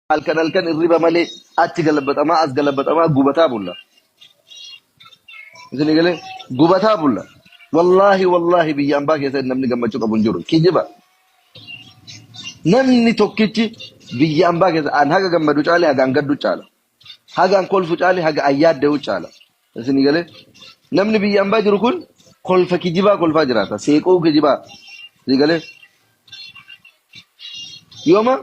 Halkan halkan irriba malee achi galabaxamaa as galabaxamaa gubataa bulla. Isin galee gubataa bulla. Wallaahi wallaahi biyya ambaa keessa namni gammachuu qabu hin jiru. Kijiba. Namni tokkichi biyya ambaa keessa an haga gammadu caale haga an gaddu caala. Haga an kolfu caale haga an yaadda'u caala. Isin galee namni biyya ambaa jiru kun kolfa kijibaa kolfaa jiraata. Seequu kijibaa. Isin galee Yooma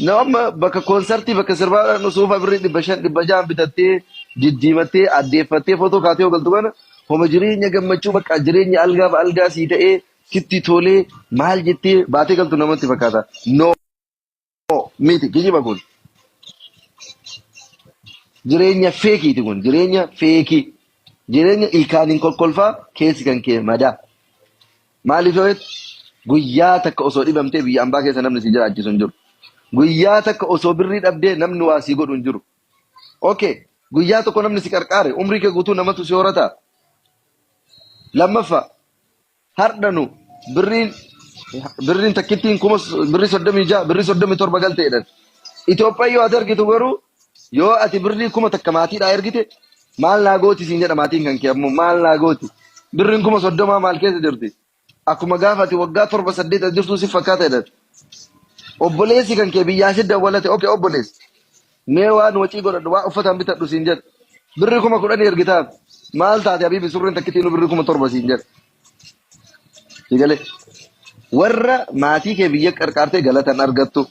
nama bakka koonsartii bakka sirbaa suufa birrii 500 600 bitattee diddiimattee addeeffattee footoo kaatee yoo galtu kana homa jireenya gammachuu bakka jireenya algaaf algaa sii ta'ee sitti tolee maal jettee baatee galtu namatti fakkaata. No miti kijiba kun. Jireenya feekiiti kun jireenya feekii. Jireenya ilkaaniin kolkolfaa keessi kan kee madaa. Maaliif yoo jette guyyaa takka osoo dhibamtee biyya ambaa keessa namni si jiraachisu hin jiru. Guyyaa takka osoo birrii dhabdee namni waa sii godhu hin jiru. Okay, guyyaa tokko namni si qarqaare umrii kee guutuu namatu si horata. Lammaffaa hardha nu birriin birriin takkittiin kuma birrii 36 birrii 37 galte jedhan. Itoophiyaa yoo ati argitu garuu yoo ati birrii 1000 maatiidhaa ergite maal naa gooti siin jedha maatiin kan kee ammoo maal naa gooti. Birriin 30,000 maal keessa jirti. Akkuma gaafa ati waggaa torba saddeet as jirtuu si fakkaata jedhan. Obboleessi kan kee biyyaa si dawwalate okee obboleessi. Mee waan wacii godhadhu waan uffataan bitadhu siin jedha. Birrii 10,000 ergitaaf maal taate habiibi surreen takkittiinuu birrii 7,000 siin jedha. Sigalee warra maatii kee biyya qarqaartee galatan argattu.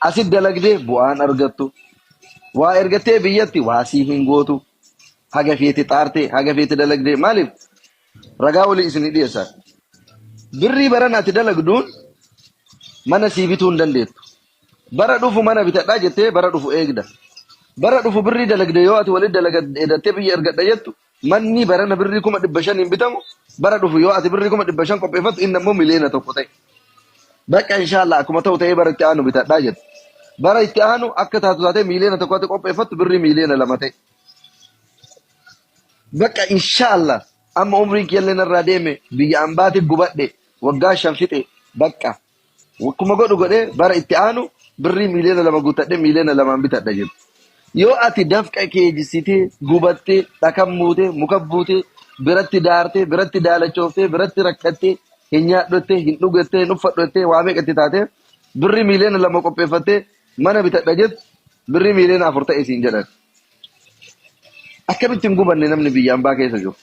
Asit dalagdee bu'aan argattu. Waa ergattee biyyatti waa sii hin gootu. Haga feete xaartee haga feete dalagdee maaliif ragaa walii isinii dhiyeessa. Birrii barana ati dalagduun mana sii bituu hin dandeettu. Bara dhufu mana bitadhaa jettee bara dhufu eegda. Bara dhufu birrii dalagde yoo ati walitti dalagadhee biyya ergadha jettu Manni barana birrii 500,000n bitamu bara dhufu yoo ati birrii 500,000 qopheeffattu inni ammoo 1,000,000 ta'e. Bakka inshaallah akkuma ta'u ta'ee bara itti aanu bitadhaa jette. Bara itti aanu akka taatu taatee 1,000,000 ati qopheeffattu birrii 2,000,000 ta'e. Bakka inshaallah amma umriin kiyyallee narraa deeme biyya ambaati gubadhe waggaa 5 fixe bakka Akkuma godhu godhee bara itti aanu birrii 2,000,000 guuttadhee 2,200n bitadha jedhu. Yoo ati dafqa kee jissitee, gubattee, dhakan muutee, muka buutee, biratti daartee, biratti daalachooftee, biratti rakkattee, hin nyaadhuttee, hin dhugattee, hin uffadhuttee, waa meeqa itti taatee birrii 2,000,000 qopheeffattee mana bitadha jettu birrii 4,000,000 ta'e siin jedhan. Akkamitti hin gubanne namni biyya ambaa keessa jiru?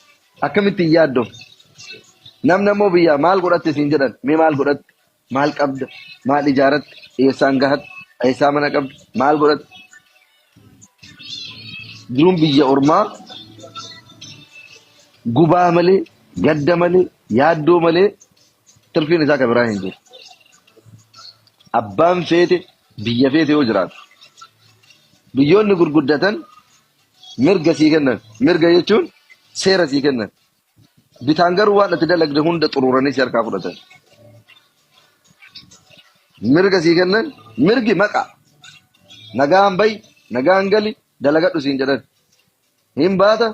Akkamitti hin yaaddofne? Namni ammoo biyyaa maal godhatte siin jedhan mee maal godhatte? Maal qabda? Maal ijaaratte? Eessaan gahatte? Eessaa mana qabda? Maal godhatte? Jiruun biyya ormaa gubaa malee, gadda malee, yaaddoo malee tirfiin isaa kan biraa hin jiru. Abbaan feete biyya feete yoo jiraatu. Biyyoonni gurguddatan mirga sii kennan. Mirga jechuun seera sii kennan. Bitaan garuu waan ati dalagde hunda xuruuranii si harkaa fudhatan. Mirga sii kennan mirgi maqa. Nagaan bayi, nagaan gali, dalagadhu siin jedhan. Hin baata,